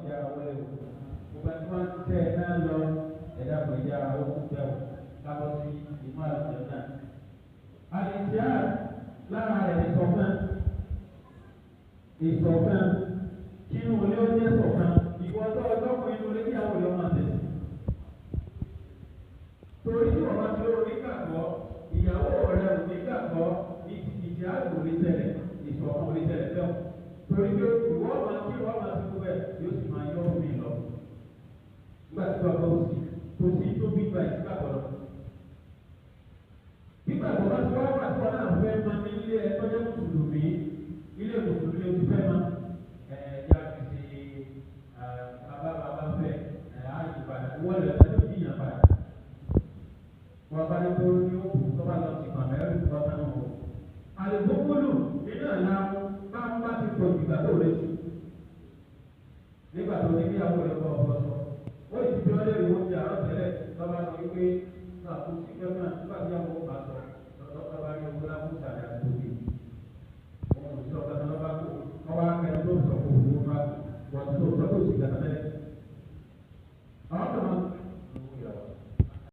Ẹ̀jẹ̀ ara wọlé o. Gbogbo ẹni wọ́n ti tẹ́ ẹ náà lọ, ẹ̀dá kò ẹ̀jẹ̀ ara wọ́n kú bẹ́ẹ̀ o, kábọ̀ sí inú àlùjọ náà. Àlìjíà lára rẹ̀ ní sọ̀kan. Ìṣọ̀kan kí inú ilé ó jẹ́ ṣọ̀kan. Ìwọ tó ọjọ́kùn inú ilé kí àwọn èèyàn máa tẹ̀sí. Torí tí wọ́n bá ti lórí nígbàgbọ́, ìyàwó rẹ̀ ò nígbàgbọ́, ìjì àgbò lè ṣẹlẹ̀, ìṣọ̀kan lè ṣẹlẹ̀ bẹ́ẹ̀. Torí pé ìwọ máa kí ìwọ máa ti kú bẹ́ẹ̀ yóò sì máa yọ omi lọ. Nígbà tí wọ́n bá sí kò sí tó bí gba ìsìgbàgbọ́ lọ. Nígbàgbọ́ bá ti wá wà tí wọ́n náà fẹ́ máa ní ilé ẹ tọ́jú mùsùlùmí, ilé mùsùlùmí o ti fẹ́ máa ẹ̀ẹ́dá fi ṣe bàbá bàbá fẹ́ ààyè padà wọ́n lè fẹ́ tó jìyàn padà. Wọ́n bá ní kó ní òkú tó bá lọ sí pàmẹ́rù tó bá tán wọ̀. Àlùkòkòlù nínú àlá bá ń bá ti pọ̀ jù ìgbà tó rẹ̀ sí. Nígbà tó ní bí àwọn ẹ̀kọ́ ọ̀pọ̀ sọ. Ó sì fi ọlẹ́ ìwé oúnjẹ àárọ̀ tẹ́lẹ̀ lọ́ba sọ wípé náà kò sí kẹ́kẹ́ nígbà tí àwọn ọba sọ lọ́ba rí owó lábú ìsàlẹ̀ àti òkè. Òun ò sí ọ̀gá tó lọ́ba kó wọ́n wá kẹ́ni tó sọ kó owó bá wọ́n tó sọ kó sì gàtà tẹ́lẹ̀.